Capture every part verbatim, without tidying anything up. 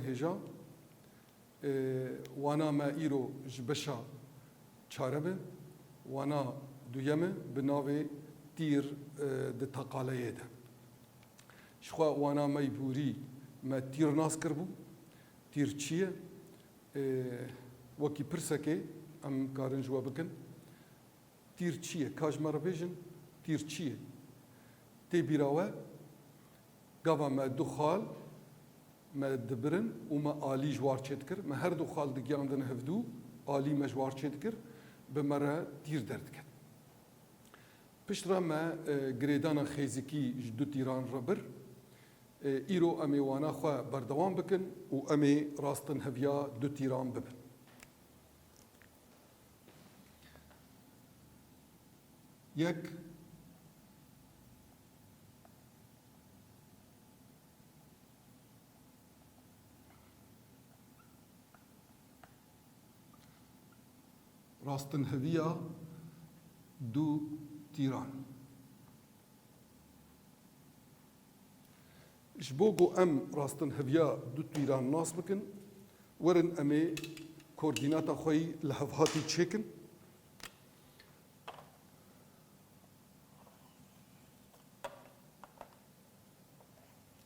hêja. E, wana me îro ji beşa çare be, wana duyem e, bi navê tîr, e, di teqaleyê de. Ji xwe wana me yî bûrî me tîr nas kiribû. Tîr çi ye? E, wekî pirsekê em karin ji we bikin. Tîr çi ye? Ka ji me re bêjin, tîr çi ye? Tê bîra we, gava me du xal me dibirin û me alî ji war çêdikir. Me her du xal digiyandin hevdû, alî me ji war çêdikir, bi me re tîr derdiket. Piştre me, e, girêdana xêzikî ji du tîran re bir. E, îro em ê wana xwe berdewam bikin û em ê rastinheviya du tîran bibin. Yek, rastinheviya du tîran. Ji bo ku em rastinheviya du tîran nas bikin, werin em ê koordînata xwe yî lihevhatî çêkin.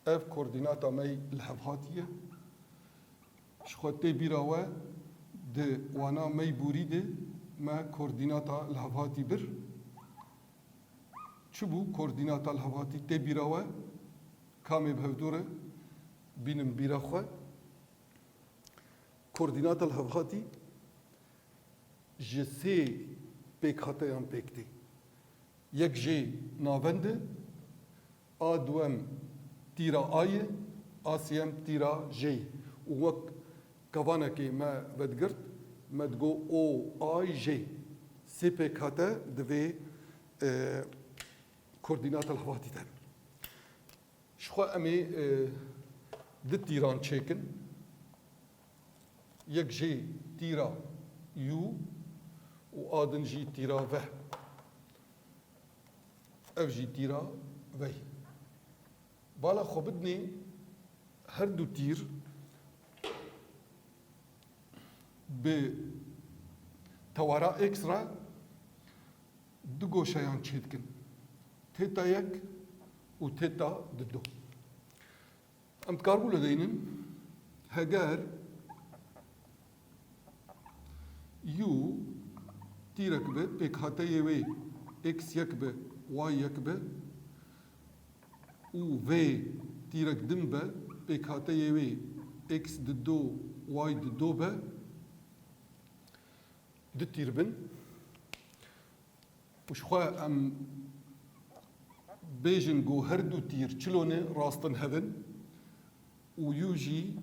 Ev koordînata me yî lihevhatî ye. Ji xwe tê bîra we di wana me yî bûrî de me koordînata lihevhatî bir. Çi bû koordînata lihevhatî tê bîra we? Kamê bi hevdû re bînin bîra xwe. Koordînata lihevhatî ji sê pêkhateyan pêk tê. Yek jê navend e, a duwem tîra A ye, a sêyem tîra J ye. Û wek kevanekê me vedigirt, me digot O, A, J. Sê pêkhate di vê, e, koordînata lihevhatî de. Ji xwe em ê, e, du tîran çêkin. Yek jê tîra U û a din jî tîra V. Ev jî tîra V. Bala xwe bidinê her du tîr bi tewara X re du goşeyan çêdikin. Teta yek û teta dido. Em dikaribû li deynin, heger U tîrek be, pêkhateyê wê X yek be, Y yek be û V tîrek din be, pêkhateyê wê X dido, Y dido be, du tîr bin. Û ji xwe em bêjin ku her du tîr çilo ne rastinhev in û U jî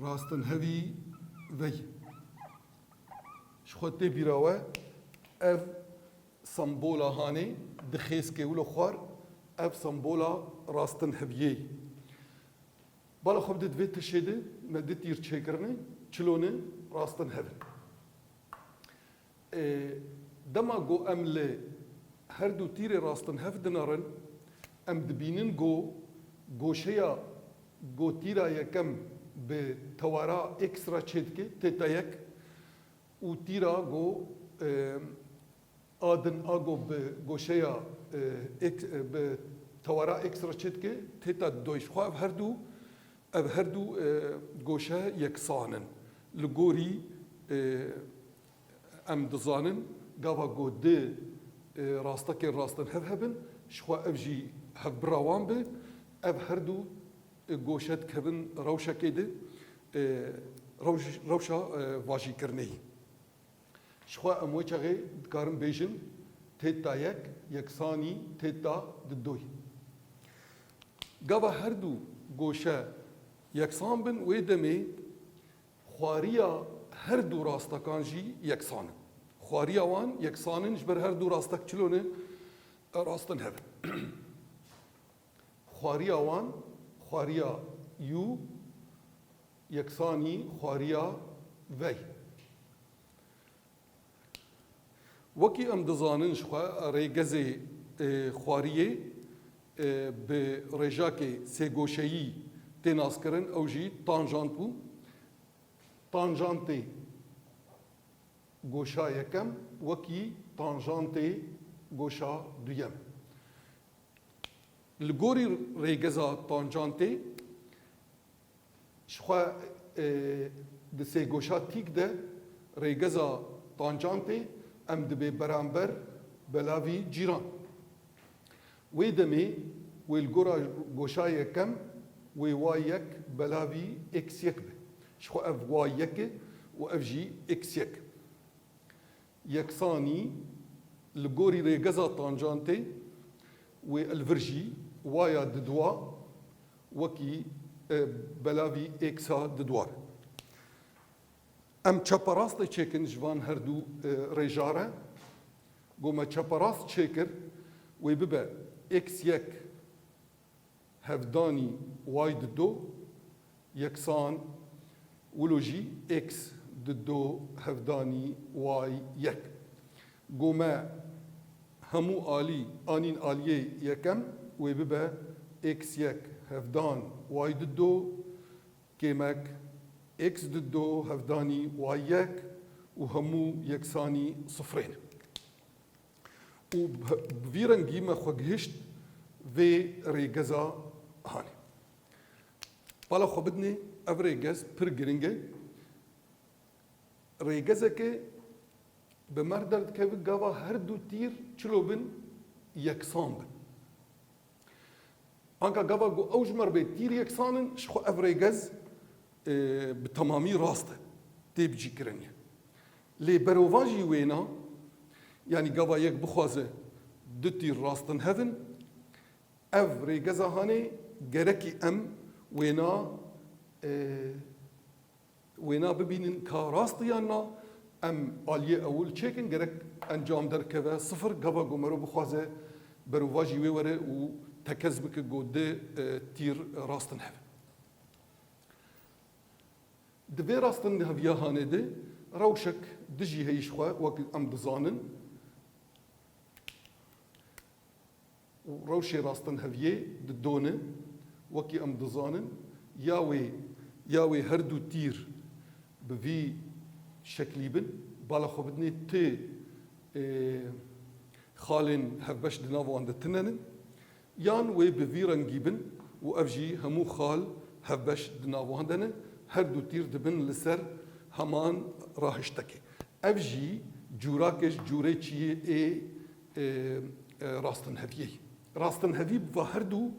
rastinhevî V ye. Ji xwe tê bîra we ev sembola hanê di xêzkê wilo xwar, ev sembola rastinheviyê ye. Bala xwe bide di vê tişê de me du tîr çêkirine, çilo ne rastinhev in. E, dema ku em li her du tîrê rastinhev dinerin, em dibînin ku goşeya ku tîra yekem bi tewara X re çêdike, teta yek, û tîra ku, e, a din a ku bi goşeya, e, X, e, bi tewara X re çêdike, teta doy. Ji xwe ev her du, ev her du, e, goşe yeksan in. Li gorî, e, em dizanin gava ku du, e, rastekên rastinhev hebin, ji xwe ev jî hevbira wan be, ev her du, e, goşe dikevin rewşekê de, e, rewş-, rewşa, e, vajîkirinê yî. Ji xwe em wê çaxê dikarin bêjin teta yek yeksanî teta didoy. Gava her du goşe yeksan bin, wê demê xwariya her du rastekan jî yeksan in. Xwariya wan yeksan in, ji ber her du rastek çilo ne, e, rastinhev in. Xwariya wan, xwariya U yeksanî xwariya V ye. Wekî em dizanin, ji xwe rêgezê, e, xwariyê, e, bi rêjakê sêgoşeyî tê naskirin, ew jî tanjant bû. Tanjantê goşa yekem wekî tanjantê goşa duyem. Li gorî rêgeza tanjantê, ji xwe, e, di sêgoşa tîk de rêgeza tanjantê em dibê beramber belavî cîran. Wê demê wê li gora goşa yekem wê y yek belavî x yek be. Ji xwe ev y yek e û ev jî x yek. Yeksanî li gorî rêgeza tanjantê wê li vir jî y ya didwa wekî, e, belavî x a didwa be. Em çeperastê çêkin ji van her du, e, rêja re. Go me çeperast çêkir, wê bibe x yek hevdanî y dido yeksan wilo jî x dido hevdanî y yek. Go me hemû alî anîn aliyê yekem, wê bibe x yek hevdan y dido kêmek x dido hevdanî y yek û hemû yeksanî sifrên. Û bi, bi vî rengî me xwe gihişt vê rêgeza hanê. Bala xwe bidinê, ev rêgez pir giring e. Rêgezeke bi mer derdikeve gava her du tîr çilo bin yeksan bin. Anka gava ku ew ji me re bê tîr yeksan in, ji xwe ev rêgez, e, bi temamî rast e, tê bicîkirin ye. Lê berovajî wêna, yanî gava yek bixwaze du tîr rastin hev in, ev rêgeza hanê gerekî em wêna, e, wêna bibînin ka rast e yan na, em aliyê ewil çêkin, gerek encam derkeve sifir, gava ku mero bixwaze berovajî wê were û tekez bike ku du, e, tîr rastin hev. Di vê rastin heviya hanê de rewşek dijî heyî ji xwe wek em dizanin. Û rewşê rastinheviyê di do ne, wekî em dizanin, ya wê, ya wê her du tîr bi vî şeklî bin, bala xwe bidinê ti, e, xalên hevbeş di nav wan de tine ne, yan wê bi vî rengî bin û ev jî hemû xal hevbeş di nav wan de ne, her du tîr dibin li ser heman rahiştekê. Ev jî cûrake ji cûrê çiyê ê, e, e, rastinheviyê ye. Rastinhevî bi va her du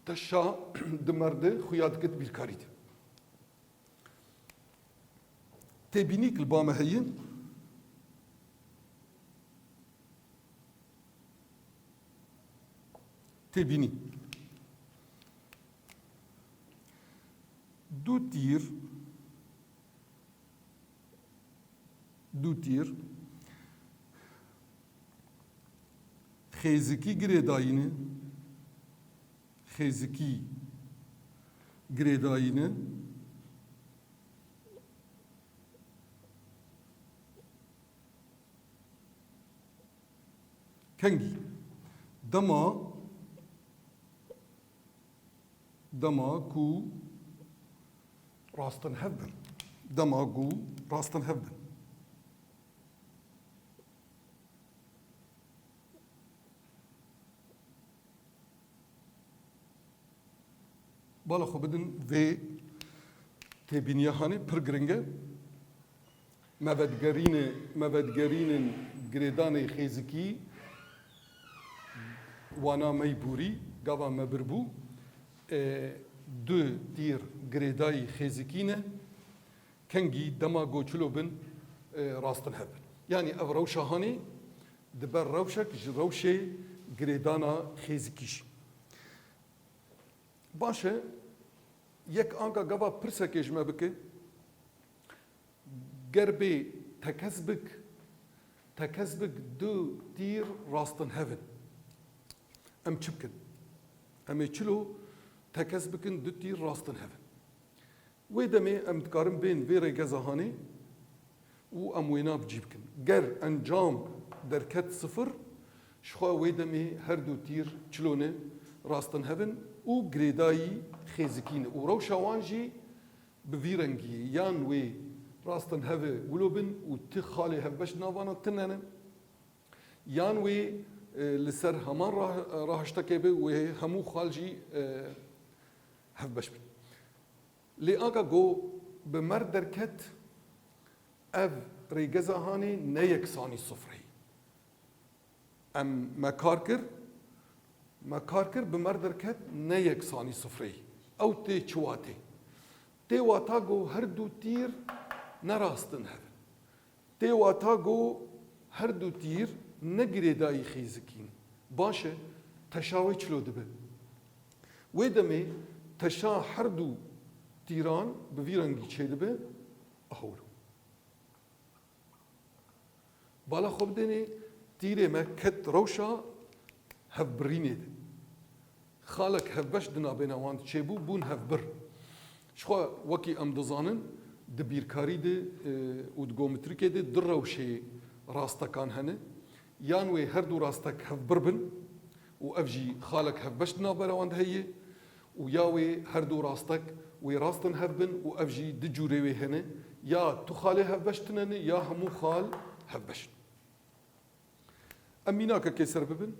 teşa di mer de xuya dike di bîrkarî de. Têbînîk li ba me heye. Têbînî. Du tîr, du tîr xêzikî girêdayî ne, xêzikî girêdayî ne. Kengî? Dema, dema ku rastinhev bin. Dema ku rastinhev bin. Bala xwe bidin vê têbîniya hanê pir giring e. Me vedigerîne, me vedigerînin girêdanê xêzikî wana me yî borî, gava me bir bû. E, du tîr girêdayî xêzikî ne. Kengî dema ku çilo bin, e, rastinhev bin. Yanî ev rewşa hanê dibe rewşek ji rewşê girêdana xêzikî jî. Baş e, yek anka gava pirsekê ji me bike, ger bê tekez bik, tekez bik du tîr rastinhev in. Em çi bikin? Em ê çilo tekez bikin du tîr rastinhev in. Wê demê em dikarin bên vê rêgeza hanê û em wêna bi cî bikin. Ger encam derket sifir, ji xwe wê demê her du tîr çilo ne rastinhev in, û girêdayî xêzikî ne. Û rewşa wan jî bi vî rengî ye. Yan wê rastin heve wilo bin û ti xalê hevbeş di navana tine ne. Yan wê, e, li ser heman rah-, rahiştekê be, wê hemû xal jî, e, hevbeş bin. Lê aga go bi mer derket, ev rêgeza hanê ne yeksanî sifrê. Em me kar kir, me kar kir bi mer derket ne yeksanî sifrê. Ew tê çi watê? Tê wata go her du tîr ne rastin hev in. Tê wata go her du tîr ne girêdayî xêzikî ne. Baş e, teşa wê çilo dibe? Wê demê teşa her du tîran bi vî rengî çêdibe, ahol. Bala xwe bidênê, tîrê me ket rewşa hevbirînê de. Xalek hevbeş di nabêna wan de çêbû, bûn hevbir. Jixwe wekî em dizanin, di bîrkarî de, e, û di gometrîkê de du rewşê rastekan hene. Yan wê her du rastek hevbir bin û ev jî xalek hevbeş di navbera wan de heye û ya wê her du rastek wê rastin hev bin û ev jî du cûrê wê hene, ya tu xalê hevbeş tine ne ya hemû xal hevbeş in. Em mînakekê ser bibin.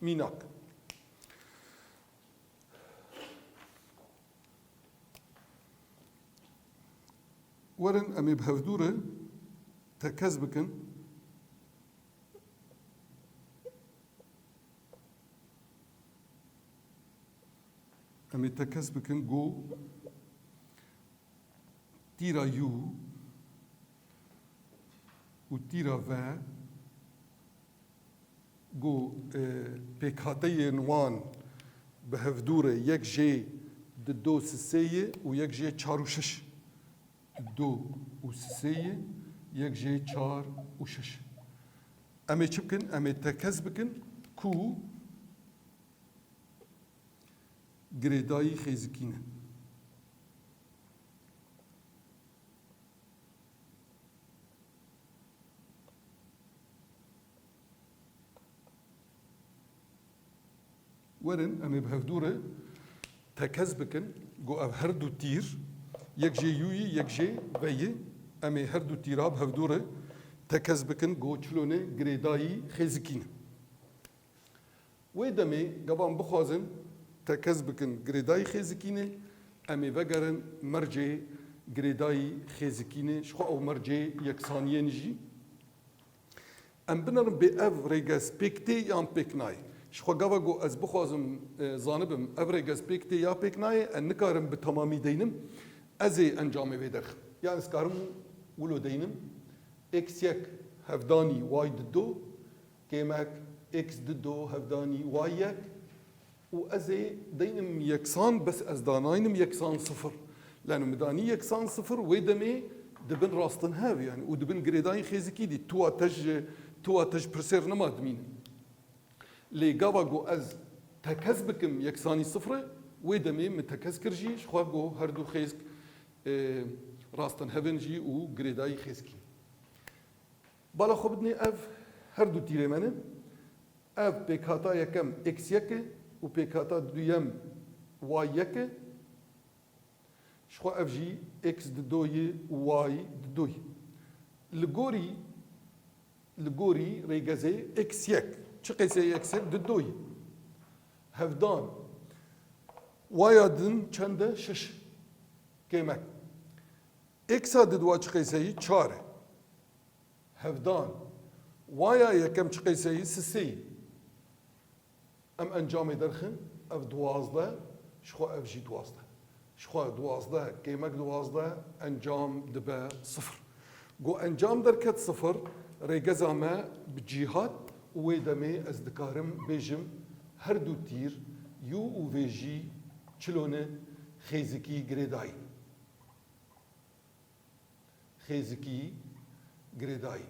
Mînak. Werin em ê bi hevdû re tekez bikin. Em ê tekez bikin ku tîra yû û tîra ve ku, e, pêkhateyên wan bi hevdû re yek jê di do sisê ye û yek jê çar û şeş. Di do û sisê ye, yek jê çar û şeş. Em ê çi bikin? Em ê tekez bikin ku girêdayî xêzikî ne. Werin, em ê bi hevdû re tekez bikin, ku ev her du tîr, yek jê yû yî, yek jê ve yî, em ê her du tîra bi hevdû re tekez bikin, ku çilo ne girêdayî xêzikî ne. Wê demê gava em bixwazin tekez bikin girêdayî xêzikî ne, em ê vegerin mercê girêdayî xêzikî ne, jixwe ew mercê yeksaniyê ne jî. Em binerin bê ev rêgez pêk tê yan pêk nayê. Jixwe gava ku ez bixwazim, e, zanibim ev rêgez pêk tê ya pêk nayê, ez nikarim bi temamî deynim, ez ê encamê wê derxim. Yan ez karim wilo deynim, x yek hevdanî y di do, kêmek x di do hevdanî y yek û ez ê deynim yeksan, bes ez danaynim yeksan sifir. Lano min danî yeksan sifir, wê demê dibin rastin hev, yani, û dibin girêdayî xêzikî dî. Tuwa te ji, tuwa te ji pirsêr nema dimîne. Lê gava ku ez tekez bikim yeksanî sifir e, wê demê min tekez kir jî, ji xwe ku her du xêzk, e, rastin hev in jî û girêdayî xêzkî. Bala xwe bidinê, ev her du tîrê me ne. Ev pêkhata yekem x yek e û pêkhata duyem y yek e. Jixwe ev jî x di do yî û y di do yî. Li gorî, li gorî rêgezê x yek. Çi qêseyî x yek? Di do yî. Hevdan. Y ya din çend e? Şeş. Kêmek. X a di dua çi qêseyî? Çar e. Hevdan. Y ya yekem çi qêseyî? Sisê. Em encamê derxin, ev duwazdeh, jixwe ev jî duwazdeh. Jixwe duwazdeh, kêmek duwazdeh, encam dibe sifir. Ku encam derket sifir, rêgeza me bi cî hat û wê demê ez dikarim bêjim her du tîr, yû û vê jî çilo ne, xêzikî girêdayî. Xêzikî girêdayî.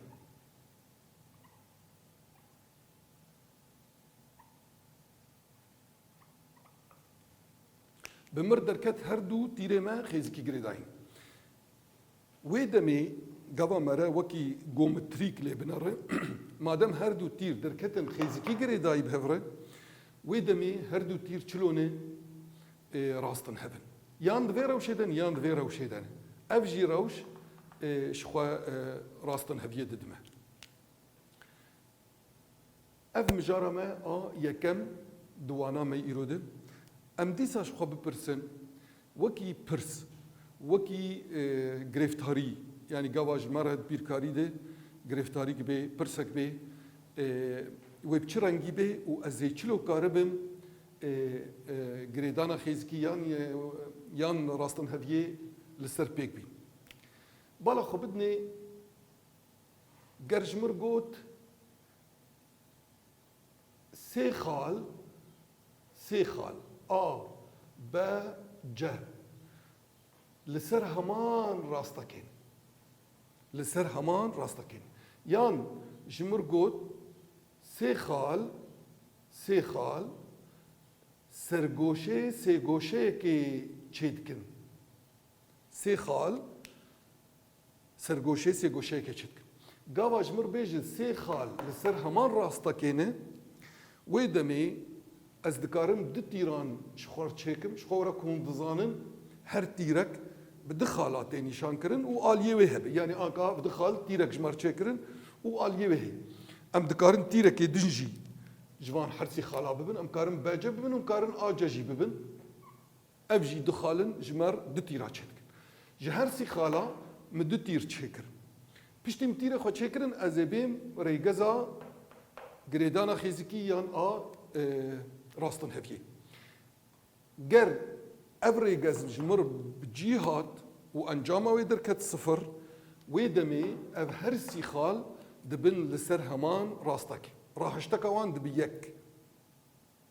Bi mir derket her du tîrê me xêzikî girêdayî. Wê demê gava me re wekî gometrîk lê binere, Madem her du tîr derketin xêzikî girêdayî bi hev re, wê demê her du tîr çilo ne, e, rastin hev in. Yan di vê rewşê de ne, yan di vê rewşê de ne. Ev jî rewş, e, ji xwe, e, rastin heviyê didime. Ev mijara me a yekem di wana me îro de. Em dîsa ji xwe bipirsin, wekî pirs, wekî, e, girêftarî, yanî gava ji me re di bîrkarî de girêftarîk bê, pirsek bê, e, wê bi çi rengî bê û ez ê çilo karibim, e, e, girêdana xêzikî yan, e, yan rastinheviyê li ser pêk bîn. Bala xwe bidinê, ger ji mir got, sê xal, sê xal, A, B, C, li ser heman rastekên. Li ser heman rastekên. Yan ji mir got, sê xal, sê xal, sergoşê sê goşeyekê çêdikin. Sê xal, sergoşê sê goşeyekê çêdikin. Gava ji mir bêje sê xal li ser heman rastekê ne, wê demê ez dikarim du tîran ji xwe re çêkim, ji xwe re ku hûn dizanin, her tîrek bi du xala tê nîşankirin û aliyê wê hebe. Yanî anka bi du xal tîrek ji me re çêkirin û aliyê wê heye. Em dikarin tîrekê din jî ji van her sî xala bibin, em karin B C bibin û em karin A C jî bibin. Ev jî du xal in ji me re du tîra çêdikin. Ji her sî xala min du tîr çêkirin. Piştî min tîrê xwe çêkirin, ez ê bêm rêgeza girêdana xêzikî yan a, e, rastinheviyê. Ger ev rêgez ji mir bi cî hat û encama wê derket sifir, wê demê ev her sî xal dibin li ser heman rastekê. Rahişteka wan dibi yek.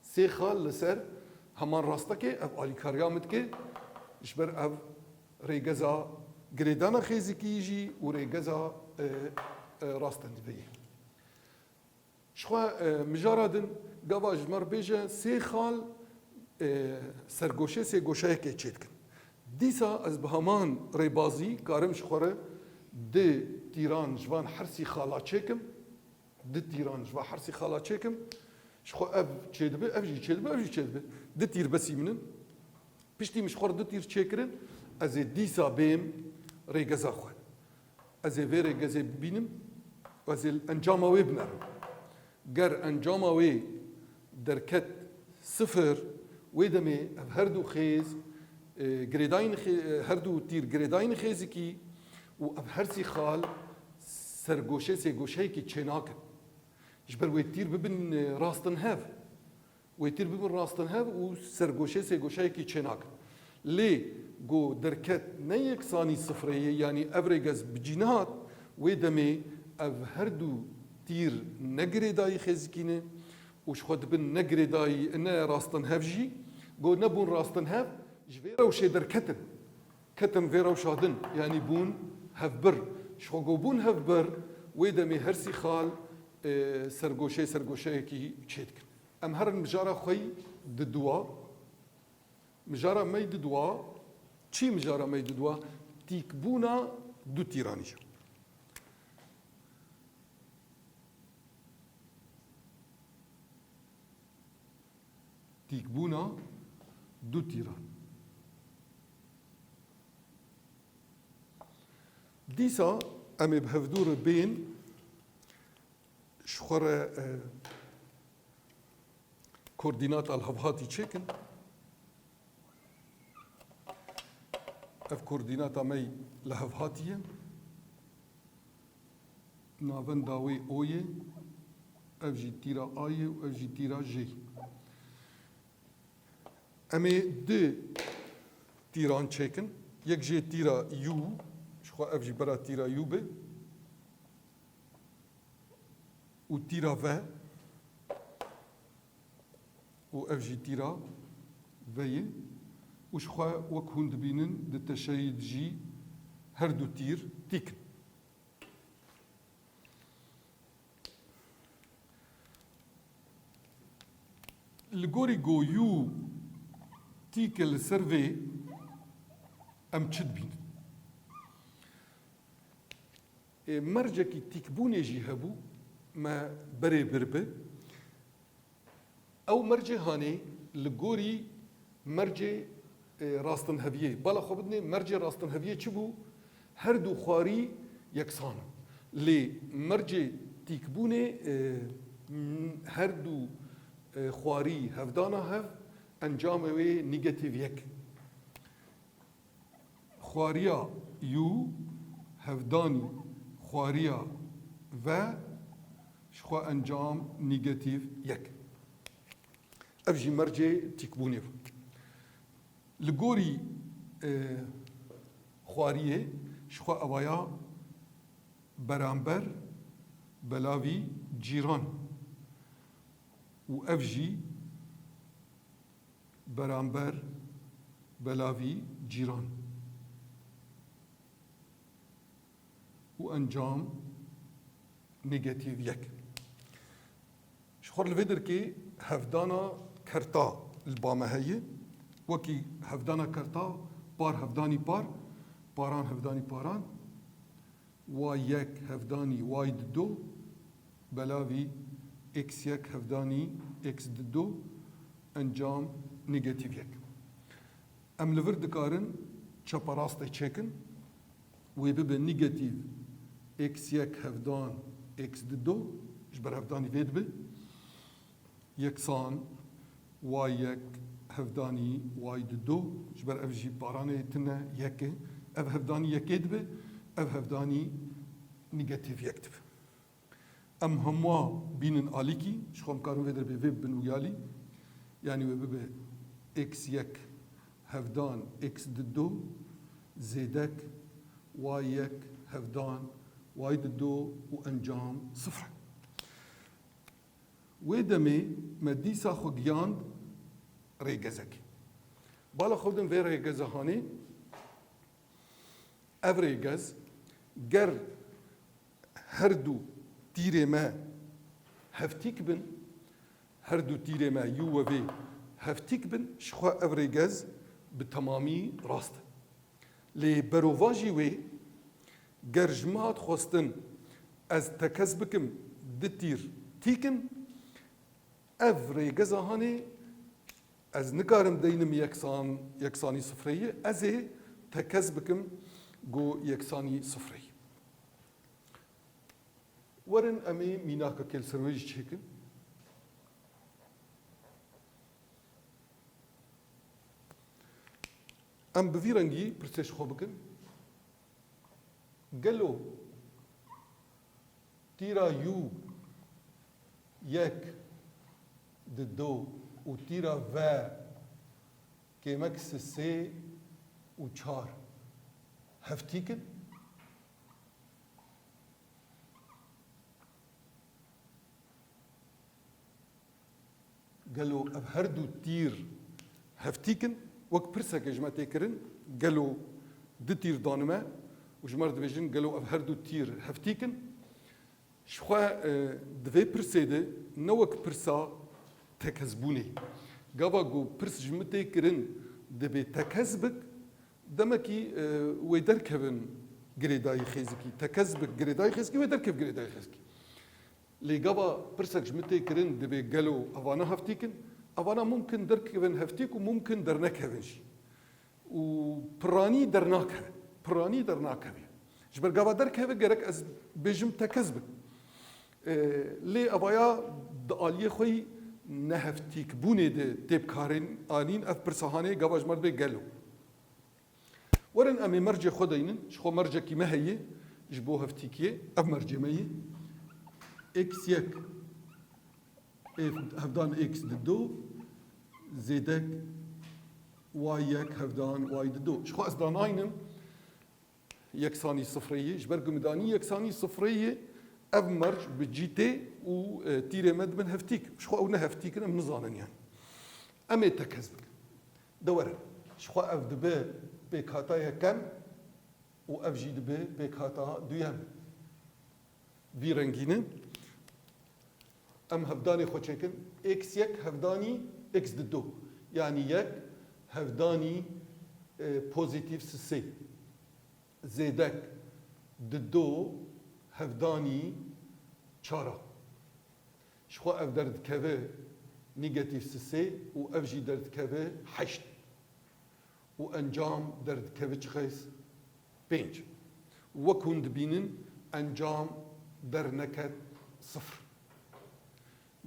Sê xal li ser heman rastekê ev alîkariya min dike, ji ber ev rêgeza girêdana xêzikî jî û rêgeza, e, e, rastinheviyê. Ji xwe, e, mijara din gava ji me re bêje sê xal, e, sergoşê sê goşeyekê çêdikin. Dîsa ez bi heman rêbazî karim ji xwe re du tîran ji van her sî xala çêkim. Du tîran ji va her sî xala çêkim. Ji xwe ev çêdibe, ev jî çêdibe, ev jî çêdibe. Du tîr besî min in. Piştî min ji xwe re du tîr çêkirin, ez ê dîsa bêm rêgeza xwe. Ez ê vê rêgezê bibînim, ez ê encama wê binerim. Ger encama wê derket sifir, wê demê ev her du xêz, e, girêdayîn xê-, e, her du tîr girêdayîn xêzikî û ev her sî xal sergoşê sê goşeyekî çênakin. Ji ber wê tîr bibin, e, rastinhev. Wê tîr bibin rastinhev û sergoşê sê goşeyekî çênakin. Lê ku derket ne yeksanî sifrê ye, yanî ev rêgez bi cî nehat, wê demê ev her du tîr ne girêdayî xêzikî ne û ji xwe dibin ne girêdayî, ne rastinhev jî. Ku nebûn rastinhev, ji vê rewşê derketin. Ketin vê rewşa din, yanî bûn hevbir. Ji xwe ku bûn hevbir, wê demê her sî xal, e, sergoşê sergoşeyekî çêdikin. Em herin mijara xwe yî diduwa. Mijara me yî diduwa. Çi mijara me yî diduwa? Tîkbûna du tîranî jî. Tîkbûna du tîran. Dîsa em ê bi hevdû re bên ji xwe re, e, koordînata li hevhatî çêkin. Ev koordînata me li hevhatî ye. Navenda wê O ye. Ev jî tîra A ye û ev jî tîra J ye. Em ê du tîran çêkin. Yek jê tîra U, ji xwe ev jî bera tîra U be. Û tîra V. Û ev jî tîra V ye. Û ji xwe wek hûn dibînin di teşeyî de jî her du tîr tîk in. Li gorî ku U tîk e li ser vê, em çi dibînin? Ê, mercekî tîkbûnê jî hebû, me berê bir bi. Ew mercê hanê li gorî mercê, e, rastinheviyê. Bala xwe bidinê, mercê rastinheviyê çi bû? Her du xwarî yeksan in. Lê mercê tîkbûnê, e, m-, her du, e, xwarî hevdana hev, encamê wê negatîf yek. Xwariya U hevdanî xwariya V ji xwe encam negatîf yek. Ev jî mercê tîkbûnê bû. Li gorî, e, xwariyê ji xwe evaya beramber belavî cîran û ev jî beramber belavî cîran û encam negatîf yek. Ji xwe li vê derkê hevdana kerta li ba me heye. Wekî hevdana kerta par hevdanî par, paran hevdanî paran. Y yek hevdanî y dido belavî x yek hevdanî x dido encam negatîf yek. Em li vir dikarin çeperastê çêkin, wê bibe negatîf x yek hevdan x dido, ji ber hevdanî vê dibe. Yeksan y yek hevdanî y dido, ji ber ev jî paranê tine yek e. Ev hevdanî yekê dibe, ev hevdanî negatîf yek dibe. Em hemûa bînin alîkî, ji xwe em karin vê derbê vê bibin û yalî. Yanî wê bibe x yek hevdan x dido zêdek y yek hevdan y dido û encam sifir. Wê demê me dîsa xwe giyand rêgezekê. Bala xwe bidin vê rêgeza hanê, ev rêgez ger her du tîrê me hevtîk bin, her du tîrê me U ve V hevtîk bin, ji xwe ev rêgez bi temamî rast e. Lê berovajî wê, ger ji min hat xwestin ez tekez bikim du tîr tîk in, ev rêgeza hanê ez nikarim deynim yeksan, yeksanî sifreyî, ez ê tekez bikim ku yeksanî sifreyî. Werin em ê mînakekê li ser wê jî çêkin. Em bi vî rengî pirsê ji xwe bikin. Gelo tîra U yek, dido û tîra V kêmek sisê û çar hevtîk in? Gelo ev her du tîr hevtîk in? Wek pirseke ji me tê kirin, gelo du tîr danime û ji me re dibêjin, gelo ev her du tîr hevtîk in? Ji xwe, e, di vê pirsê de ne wek pirsa tekezbûnê. Gava ku pirs ji min tê kirin dibê tekez bik, demekî, e, wê derkevin girêdayî xêzikî. Tekez bik girêdayî xêzikî, wê derkev girêdayî xêzikî. Lê gava pirsek ji min tê kirin dibê gelo evana hevtîk in? Evana mumkin derkevin hevtîk û mumkin dernekevin jî. Û piranî dernakeve. Piranî dernakeve. Ji ber gava derkeve gerek ez bêjim tekez bik. E, lê evaya di aliyê xwe yî nehevtîkbûnê de tê bikarin anîn ev pirsa hanê gava ji me re dibê gelo. Werin em ê mercê xwe deynin, ji xwe mercekî me heye ji bo hevtîkiyê, ev mercê me ye. X yek, ê, hevdan x dido, zêdek y yek hevdan y dido. Ji xwe ez danaynim yeksanî sifreyê, ji ber ku min danî yeksanî sifreyê, ev merc bi cî tê û, e, tîrê me dibin hevtîk. Ji xwe ew ne hevtîk in, em nizanin yani. Em ê tekez bikin. De were, ji xwe ev dibe pêkhata yekem û ev jî dibe pêkhata duyem. Vî rengî ne. Em hevdanê xwe çêkin. X yek hevdanî x dido. Yanî yek hevdanî, e, pozîtîf sisê. Zêdek dido hevdanî çara. Ji xwe ev derdikeve negatîf sisê û ev jî derdikeve heşt. Û encam derdikeve çiqas? Pênc. Wek hûn dibînin, encam derneket sifir.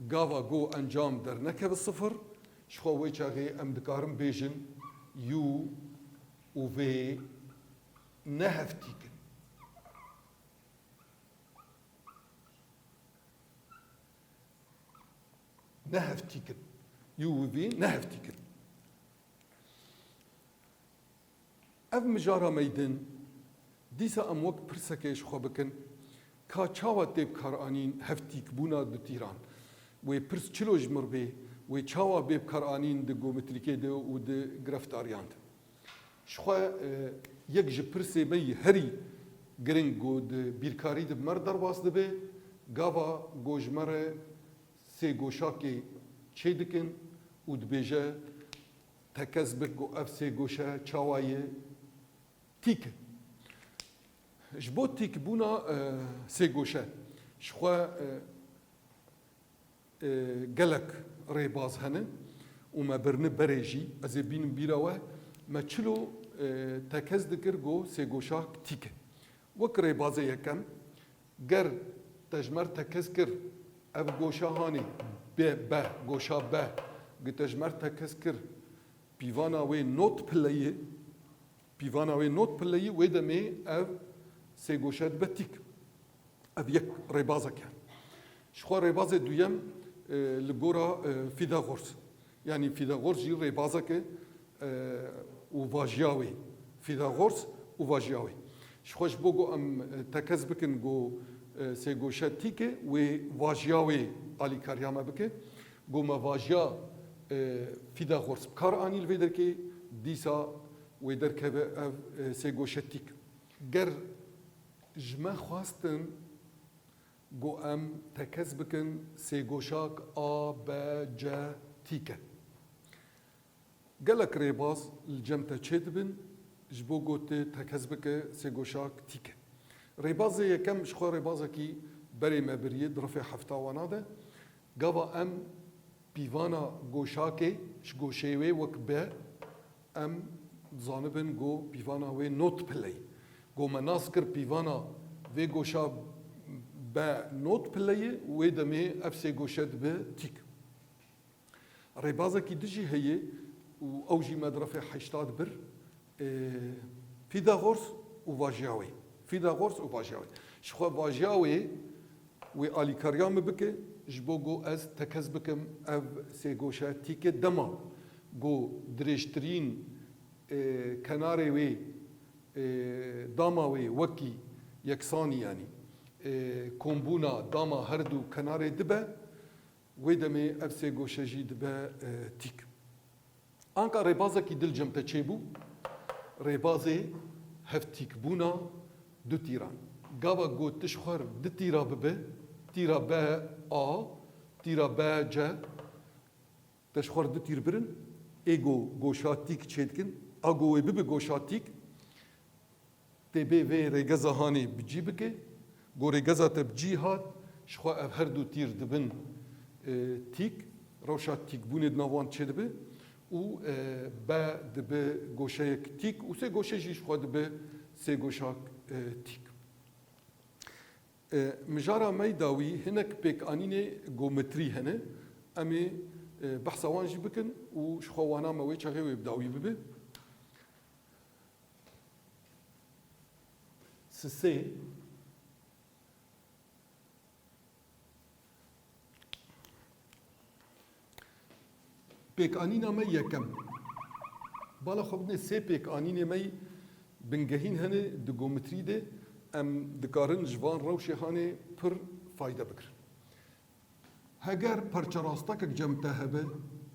Gava ku encam dernekeve sifir, ji xwe wê çaxê em dikarin bêjin, u û v ne heftîk in. Ne heftîk in. U û v ne heftîk in. Ev mijara me yî din, dîsa em wek pirsekê ji xwe bikin, ka çawa tê bikaranîn heftîkbûna dutîran? Wê pirs çilo ji mir bê, wê çawa bê bikaranîn di gometrîkê de û di gireftariyan de? Ji xwe, e, yek ji pirsê me yî herî giring ku di bîrkarî de bi me re derbas dibe, gava ku ji me re sêgoşakê çêdikin û dibêje, tekez bik ku ev sêgoşe çawa ye tîk e. Ji bo tîkbûna, e, sêgoşe, ji xwe, e, e, gelek rêbaz hene û me birine berê jî, ez ê bînim bîra we, me çilo, e, tekez dikir ku sêgoşak tîk e. Wek rêbazê yekem, ger te ji me re tekez kir, ev goşa hanê, be, be, goşa be, gi te ji me re tekez kir, pîvana wê not pileyê, pîvana wê not pileyî, wê demê ev sêgoşe dibe tîk. Ev yek rêbazek e. Ji xwe rêbazê duyem, e, li gora, e, Fîtagors. Yanî Fîtagors jî rêbazek e, e, û vajiya wê. Fîtagors û vajiya wê. Ji xwe ji bo ku em, e, tekez bikin ku, e, sêgoşe tîk e, wê vajiya wê alîkariya me bike. Ku me vajiya, e, Fîtagors bi kar anî li vê derkê, dîsa wê derkeve ev, e, sêgoşe tîk. Ger ji me xwestin ku em tekez bikin sêgoşak A, B, C tîk e. Gelek rêbaz li cem te çêdibin, ji bo ku tu tekez bike sêgoşak tîk e. Rêbazê yekem ji xwe rêbazekî berê me biriye di rifê hefta wana de. Gava em pîvana goşakê ji goşeyê wê wek be, em dizanibin ku pîvana wê not pileyî. Ku me nas kir pîvana vê goşa be not pileyî, wê demê ev sê goşe dibe tîk. Rêbazekî din jî heye û ew jî me di refê heşta de bir, e, Fîtagors û vajiya wê. Fîtagors û vajiya wê. Ji xwe vajiya wê, wê alîkariya min bike, ji bo ku ez tekez bikim ev sêgoşe tîke dema ku dirêjtirîn, e, kenarê wê, e, dama wê wekî yeksanî, yanî, e, kombûna dama her du kenarê dibe, wê demê ev sê goşe jî dibe, e, tîk. Anka rêbazekî din cem te çêbû, rêbazê hevtîkbûna du tîran. Gava ku tu ji xwe re du tîra bibe, tîra B A, tîra B C, te ji xwe re du tîr birin, ê ku goşa tîk çêdikin, a ku wê bibe goşa tîk, tê bê vê rêgeza hanê bi cî bike. Ku rêgeza te bi cî hat, ji xwe ev her du tîr dibin, e, tîk, rewşa tîkbûnê di nav wan çêdibe û, e, be dibe goşeyek tîk û sê goşe jî ji xwe dibe sê goşak, e, tîk. E, mijara me yî dawî hinek pêkanînê geometrî hene. Em ê, e, behsa wan jî bikin û ji xwe wana me wê çaxê wê bi dawî bibe. Sisê. Pêkanîna me yekem. Bala xwe bidinê sê pêkanînê me yî bingehîn hene di geometrî de, em dikarin ji van rewşê hanê pir fayde bigirin. Heger perçerastekek cem te hebe,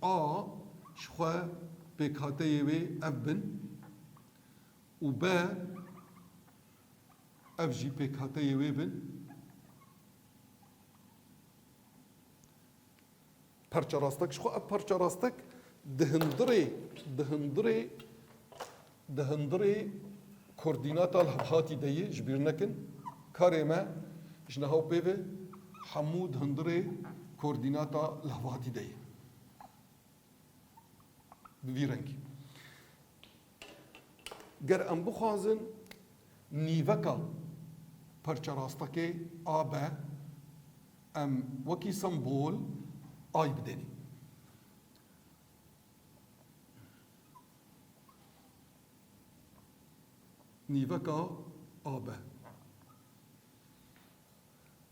A ji xwe pêkhateyê wê ev bin û B ev jî pêkhateyê wê bin. Perçerastek ji xwe ev perçerastek di hundirê, di hundirê Di hundirê koordînata li hevhatî de yê, ji bîr nekin. Karê me ji niha û pê ve hemû di hundirê koordînata lehvatî de ye. Bi vî rengî. Ger em bixwazin nîveka perçerastekê A B, em wekî sembol ay bidenî. Nîveka A B.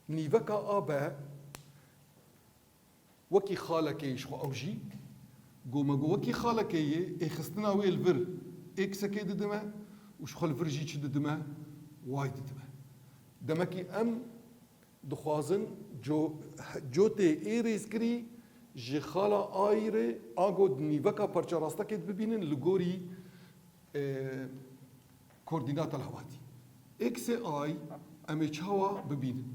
Nîveka A B wekî xalekê ji xwe ew jî, go me go wekî xalekê yê, êxistina wê li vir êksekê didime û ji xwe li vir jî çi didime? Way didime. Demekî em dixwazin co-, cotê ê rêzkirî ji xala ay re, a go di nîveka perçerastekê dibînin li gorî, e, koordînata lehvatî. Êksê ay em ê çawa bibînin?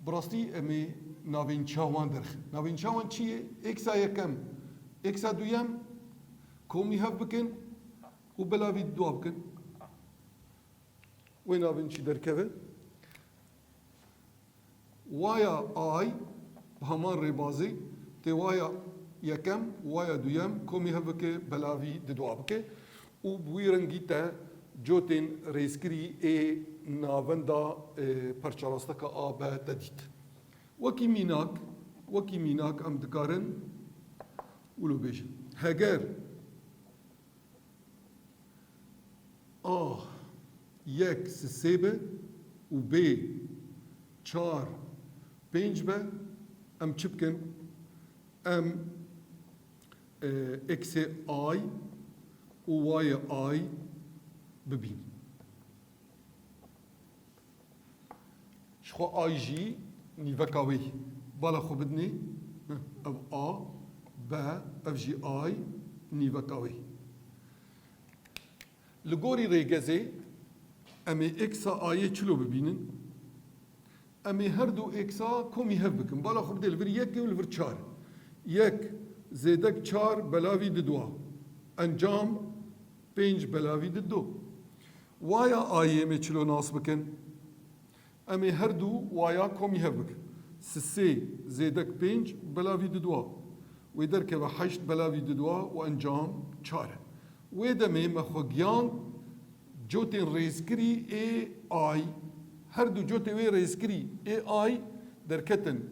Bi rastî em ê navên çiya wan derxin. Navên çiya wan çi ye? Êksa yekem, êksa duyem komî hev bikin û belavî dua bikin. Wê navên çi derkeve? Waya ay bi heman rêbazî tê waya yekem, waya duyem komî hev bike, belavî di dua bike û bi wî rengî te cotên rêzkirî ê navenda, e, perçerasteka A B te dît. Wekî mînak, wekî mînak em dikarin wilo bêjin. Heger A yek sisê be û B çar pênc be, em çi bikin? Em, e, êksê ay û wayê ay bibînin. Ji xwe ay jî nîveka wê. Bala xwe bidinê. Heh, ev A, B, ev jî ay nîveka wê. Li gorî rêgezê em ê êksa ayê çilo bibînin? Em ê her du êksa komî hev bikin. Bala xwe bidê li vir yek û li vir çar. Yek zêdek çar belavî di dua. Encam pênc belavî di du. Waya ayê em ê çilo nas bikin? Em ê her du waya komî hev bikin. Sisê zêdek pênc belavî di dua. Wê derkeve heşt belavî di dua û encam çar e. Wê demê me xwe giyand cotên rêzkirî ê ay, her du cotê wê rêzkirî ê ay derketin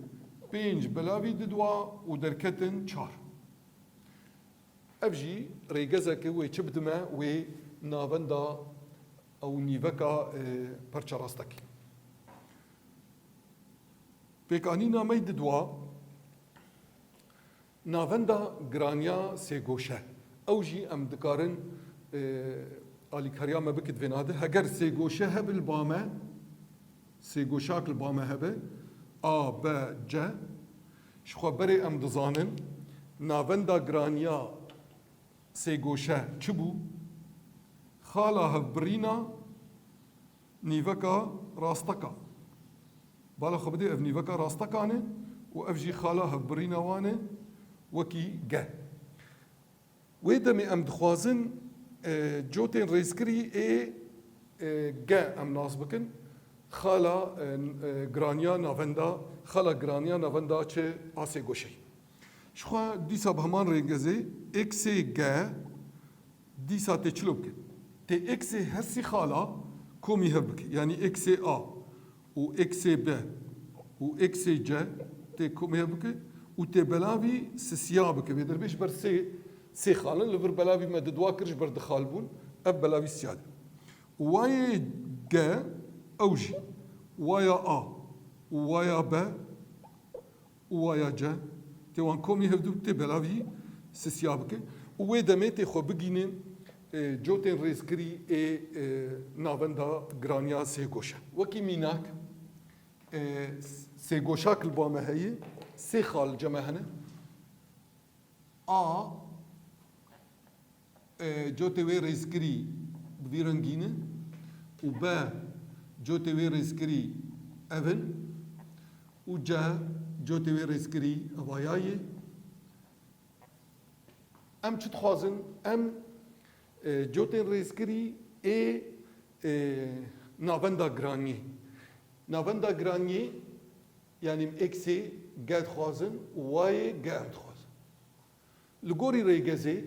pênc belavî di dua û derketin çar. Ev jî rêgezeke wê çi bidime wê navenda ew nîveka, e, perçerastekê. Pêkanîna me yê di dua, navenda giraniya sêgoşe. Ew jî em dikarin, e, alîkariya me bikit vêna de. Heger sêgoşe hebe li ba me, sêgoşak li ba me hebe, A, B, C, ji xwe berê em dizanin, navenda giraniya sêgoşe çi bû? Xala hevbirîna nîveka rasteka. Bala xwe bidê, ev nîveka rastekan e û ev jî xala hevbirîna wan e, wekî G. Wê demê em dixwazin, e, cotên rêzkirî ê, e, G em nas bikin. Xala, e, e, giraniya navenda, xala giraniya navenda çi a sêgoşeyî. Ji xwe dîsa bi heman rêgezê êksê G dîsa tê çilo bike? Tê êksê her sî xala komî hev bike. Yanî êksê A û êksê B û êksê C tê komî hev bike û tê belavî sisiya bike. Vê derbê ji ber sê, sê xal in, li vir belavî me di dua kir, ji ber di xal bûn. Ev belavî sisiya de. Û wayê G ew jî. Waya A û waya B û waya C, tê wan komî hevdû tê belavî sisiya bike û wê demê tê xwe bigînin, e, cotên rêzkirî ê, e, navenda giraniya sêgoşe. Wekî mînak, e, sêgoşak li ba me heye, sê xal cem e hene. A, e, cotê wê rêzkirî bi vî rengî ne û B, cotê wê rêzkirî ev in û C, cotê wê rêzkirî evaya ye. Em çi dixwazin? Em, e, cotên rêzkirî ê, e, navenda giraniyê. Navenda giraniyê, yanî êksê G dixwazin û wayê G em dixwazin. Li gorî rêgezê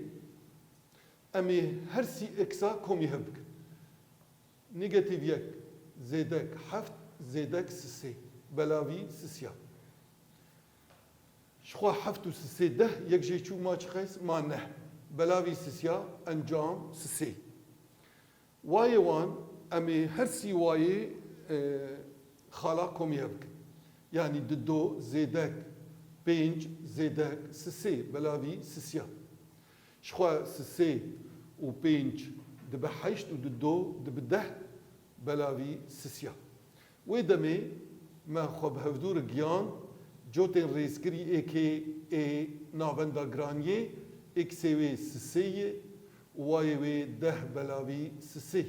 em ê her sî eksa komî hev bikin. Negatîf yek zêdek heft zêdek sisê belavî sisiya. Ji xwe heft û sisê deh, yek jê çû ma çi qeys? Ma neh. Belavî sisiya, encam sisê. Wayê wan, em ê her sî wayê, e, xala komî hev bikin. Yanî dido zêdek pênc zêdek sisê belavî sisiya. Ji xwe sisê û pênc dibe heşt û dido dibe deh belavî sisiya. Wê demê me xwe bi hevdû re giyand, cotên rêzkirî êkê ê navenda giraniyê, êksê wê sisê ye û wayê wê deh belavî sisê.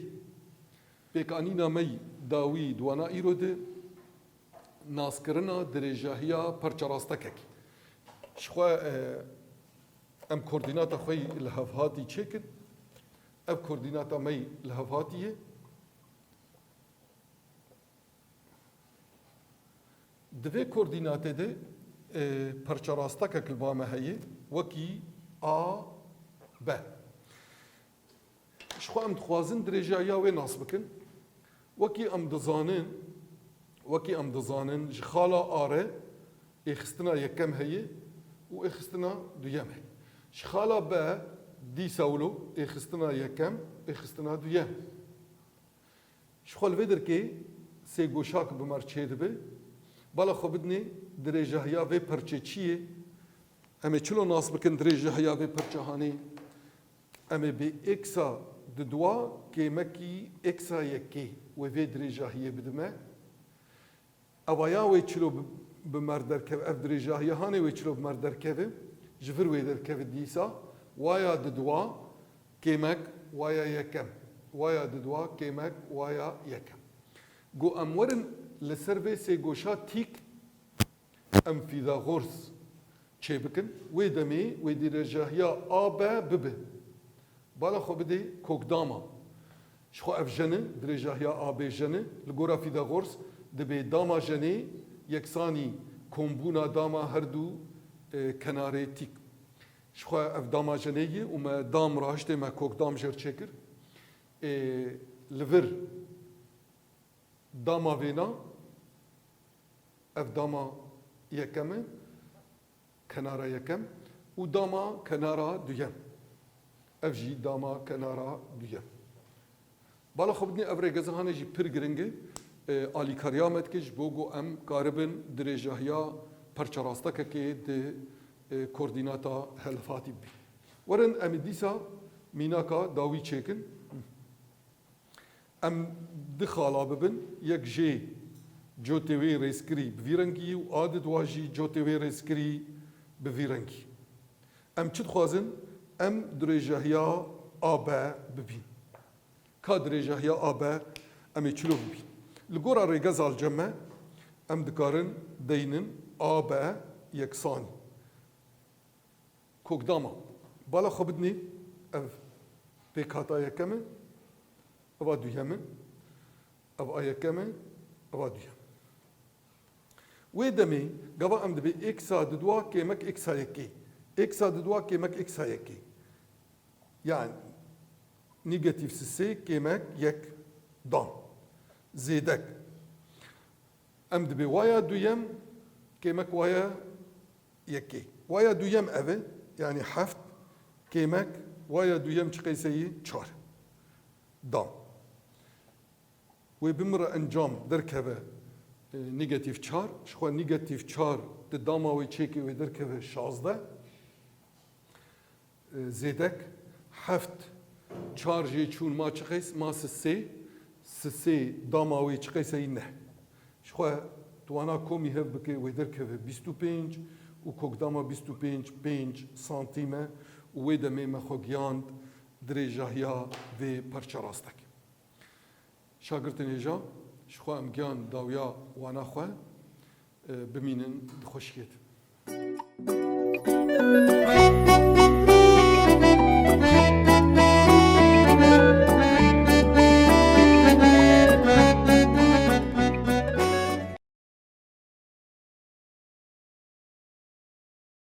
Pêkanîna me yî dawî di wana îro de naskirina dirêjahiya perçerastekekê. Ji xwe, e, em koordînata xwe yî li hevhatî çêkin. Ev koordînata me yî li hevhatî ye. Di vê koordînatê de, e, perçerastekek li ba me heye, wekî A B. Ji xwe em dixwazin dirêjahiya wê nas bikin. Wekî em dizanin, wekî em dizanin ji xala A re êxistina yekem heye û êxistina duyem heye. Ji xala B dîsa wilo êxistina yekem, êxistina duyem. Ji xwe li vê derkê sêgoşak bi me re çêdibe. Bala xwe bidinê dirêjahiya vê perçê çi ye? Em ê çilo nas bikin dirêjahiya vê perçehanê? Em ê bê êksa diduwa kêmekî êksa yekê wê vê dirêjahiyê bidime. Evaya wê çilo bi, bi me re derkeve, ev dirêjahiya hanê wê çilo bi me re derkeve, ji vir wê derkeve dîsa, waya diduwa kêmek waya yekem, waya diduwa kêmek waya yekem. Got em werin li ser vê sêgoşa tîk em Fîthagors çêbikin, wê demê wê dirêjahiya A B bibe. Bala xwe bidê kokdama. Ji xwe ev jene, dirêjahiya A B jene, li gora Fîthagors dibê dama jenê yeksanî kombûna dama her du, e, kenarê tîk. Ji xwe ev dama jenê ye û me dam rahiştê, me kokdam jê re çêkir. E, li vir dama vêna, ev dama yekem e, kenara yekem û dama kenara duyem. Ev jî dama kenara duyem. Bala xwe bidinê ev rêgeza hanê jî pir giring e, e, alîkariya me dike ji bo ku em karibin dirêjahiya perçerastekekê di, e, koordînata helfatî bibî. Werin em ê dîsa mînaka dawî çêkin. Em di xala bibin, yek jê cotê wê rêzkirî bi vî rengî û a di dua jî cotê wê rêzkirî bi vî rengî. Em çi dixwazin? Em dirêjahiya A B bibîn. Ka dirêjahiya A B em ê çilo bibîn? Li gora rêgeza li cem me em dikarin deynin A B yeksanî. Kokdama. Bala xwe bidinê, ev pêkhata yekem e, eva duyem e, ev a yekem e, eva duyem. Wê demê gava em dibê êksa didwa kêmek êksa yekê. Êksa didwa kêmek êksa yekê. Yani negatîf sisê kêmek yek dam. Zêdek. Em dibê waya duyem kêmek waya yekê. Waya duyem ev e, yani heft kêmek waya duyem çi qeyseyî? Çar. Dam. Wê bi min re encam derkeve, e, negatîf çar. Ji xwe negatîf çar di dama wê çêkê wê derkeve şazdeh. E, zêdek heft, çar jê çûn ma çi qeys? Ma sisê, sisê dama wê çi qeyseyî? Neh. Ji xwe tu wana komî hev bike wê derkeve bîst û pênc û kokdama bîst û pênc pênc santîm e û wê demê me xwe giyand dirêjahiya vê perçerastekê. Şagirtên hêja, ji xwe em giyan dawiya wana xwe, e, bimînin di xweşiyê de.